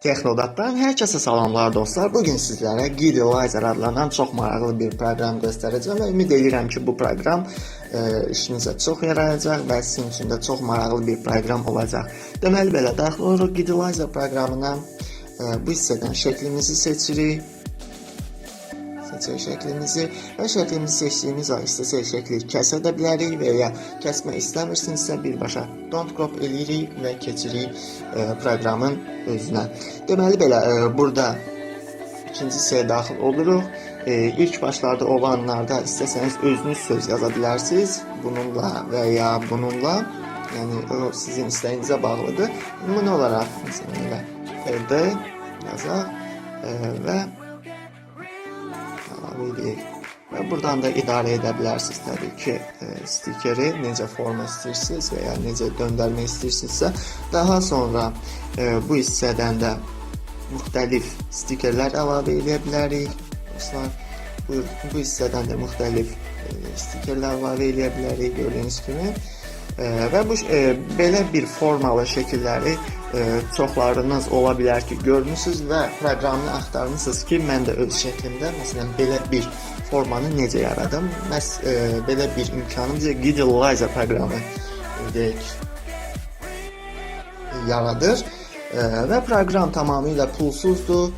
Texnodatdan hər kəsə salamlar dostlar. Bugün sizlərə Guidalyzer adlanan çox maraqlı bir proqram göstərəcəm və ümid edirəm ki, bu proqram işinizə çox yarayacaq və sizin üçün də çox maraqlı bir proqram olacaq. Deməli belə, daxil oluruq Guidalyzer proqramına. Bu hissədən şəklimizi seçirik. Seçirik şəklimizi və şəklimizi seçdiyimiz an istəsək şəkli kəsə də bilərik və ya kəsmək istəmirsinizsə, birbaşa don't crop eləyirik və keçirik proqramın özünə. Deməli belə, burada ikinci hissəyə daxil oluruq. İlk başlarda olanlarda istəsəniz özünüz söz yaza bilərsiniz bununla və ya bununla. Yəni o sizin istəyinizə bağlıdır. Nümunə olaraq məsələn elə TD yazaq və əlavə edək. Və buradan da idarə edə bilərsiniz təbii ki, stikeri necə forma istəyirsiniz və ya necə döndərmək istəyirsinizsə, daha sonra bu hissədən də müxtəlif stikerlər əlavə edə bilərik. Dostlar, bu hissədən də müxtəlif stikerlər əlavə edə bilərik gördüyünüz kimi. Və bu belə bir formalı şəkilləri çoxlarınız ola bilər ki, görmüsüz və proqramını axtarmısınız ki, mən də öz şəklimdə məsələn belə bir formanı necə yaradım? Məhz belə bir imkanı bizə Guidalyzer proqramı deyək yaradır. Və proqram tamamilə pulsuzdur.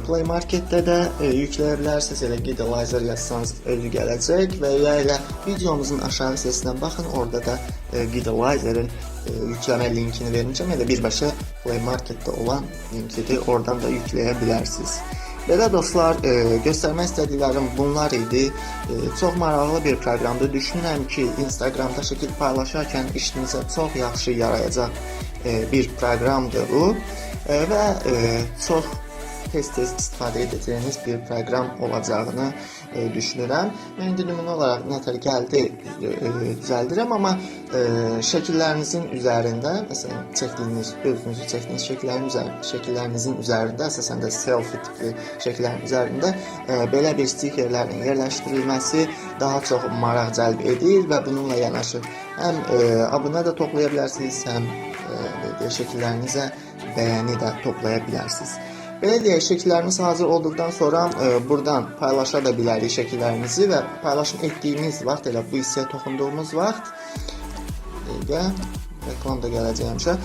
Play Marketdə də yükləyə bilərsiniz. Elə Guidalyzer yazsanız özü gələcək və ya elə videomuzun aşağı hissəsindən baxın, orada da Guidalyzerin yükləmə linkini vermişəm. Elə birbaşa Play Marketdə olan linkidir. Oradan da yükləyə bilərsiniz. Belə dostlar, göstərmək istədiklərim bunlar idi. Çox maraqlı bir proqramdır. Düşünürəm ki, Instagramda şəkil paylaşarkən işinizə çox yaxşı yarayacaq bir proqramdır bu. Və çox tez-tez istifadə edəcəyiniz bir proqram olacağını düşünürəm. Mən indi nümunə olaraq nətər gəldi düzəldirəm, amma şəkillərinizin üzərində, məsələn, çəkdiyiniz, özünüzü çəkdiyiniz şəkillərin üzərində, şəkillərinizin üzərində, əsasən də selfie tipli şəkillərin üzərində belə bir stikerlərin yerləşdirilməsi daha çox maraq cəlb edir və bununla yanaşı həm abunə də toplaya bilərsiniz, həm belə deyək, şəkillərinizə bəyəni də toplaya bilərsiniz. Belə deyək, şəkillərimiz hazır olduqdan sonra buradan paylaşa da bilərik şəkillərimizi və paylaşım etdiyimiz vaxt, elə bu hissəyə toxunduğumuz vaxt, dəqiqə, reklam da gələcək həmişə.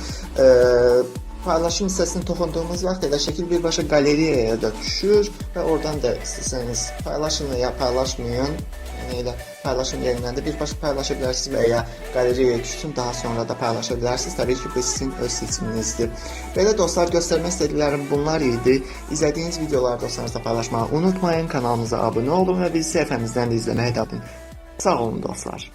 Paylaşım hissəsini toxunduğumuz vaxt elə şəkil birbaşa qalereyaya da düşür və oradan da istəsəniz paylaşın və ya paylaşmayın. Yəni elə paylaşım yerindən də birbaşa paylaşa bilərsiniz və ya qalereyaya düşsün, daha sonra da paylaşa bilərsiniz. Təbii ki, bu sizin öz seçiminizdir. Belə dostlar, göstərmək istədiklərim bunlar idi. İzlədiyiniz videoları dostlarınızla paylaşmağı unutmayın. Kanalımıza abunə olun və bizi səhifəmizdən də izləməyə davam edin. Sağ olun dostlar.